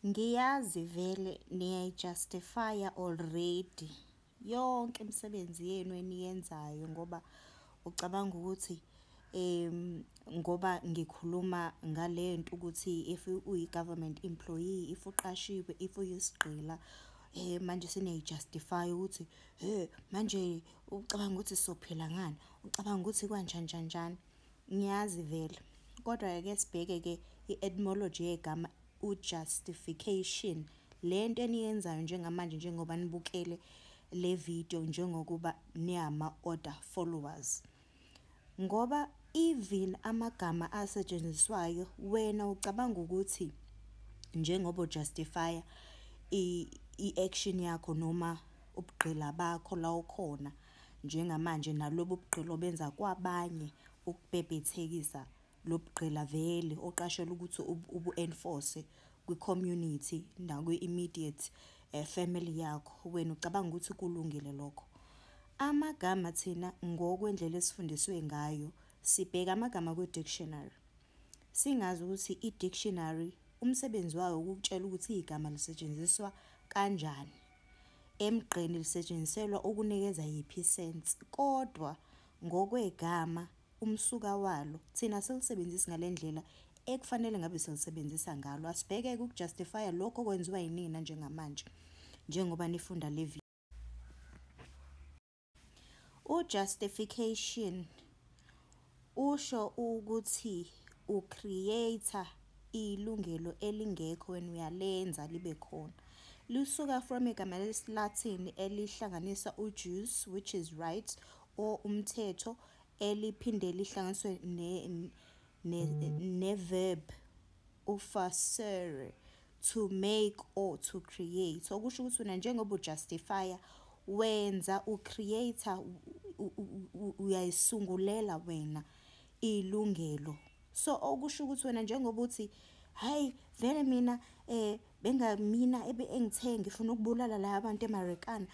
Ngiyazi vele niyayi-justify-a already yonke imisebenzi yenu eniyenzayo ngoba ucabanga ukuthi ngoba ngikhuluma ngale nto ukuthi if uyi-government employee, if uqashiwe, if uyisigqila, manje seniyayi-justify-a ukuthi he manje ucabanga ukuthi sizophila ngani, ucabanga ukuthi kanjani njani njani. Ngiyazi vele, kodwa-ke sibheke-ke i-etymology yegama u-justification. Le nto eniyenzayo njengamanje njengoba nibukele le video njengokuba niyama-order followers. Ngoba even amagama asetshenziswayo wena ucabanga ukuthi njengoba u-justify-a i-action yakho noma ubugqila bakho la ukhona njengamanje nalobu bugqila obenza kwabanye ukubhebhethekisa lobugqila vele oqashelwe ukuthi ubu-enforce kwi-community nakwi-immediate family yakho, wena ucabanga ukuthi kulungile lokho. Amagama thina ngokwendlela esifundiswe ngayo sibheka amagama kwi-dictionary. Singazi ukuthi i-dictionary umsebenzi wayo ukukutshela ukuthi igama lisetshenziswa kanjani. Emgqeni lisetshenziselwa ukunikeza yiphi i-sense, kodwa ngokwegama umsuka walo thina asilisebenzisi ngale ndlela ekufanele ngabe silisebenzisa ngalo. Asibheke-ke uku-justify-a lokho okwenziwa yinina njengamanje njengoba nifunda le video. U-justification usho ukuthi u-create-a ilungelo elingekho wena uyalenza libe khona. Lisuka from igama lesiLatin elihlanganisa u-jus, which is right, or umthetho, eliphinde lihlanganiswe ne-verb u-facere, to make or to create. Okusho ukuthi wena njengoba u-justify-a wenza u-create-a uyayisungulela wena ilungelo. So okusho ukuthi wena njengoba uthi hayi vele mina benga mina engithe ngifuna ukubulala la abantu eMarikana.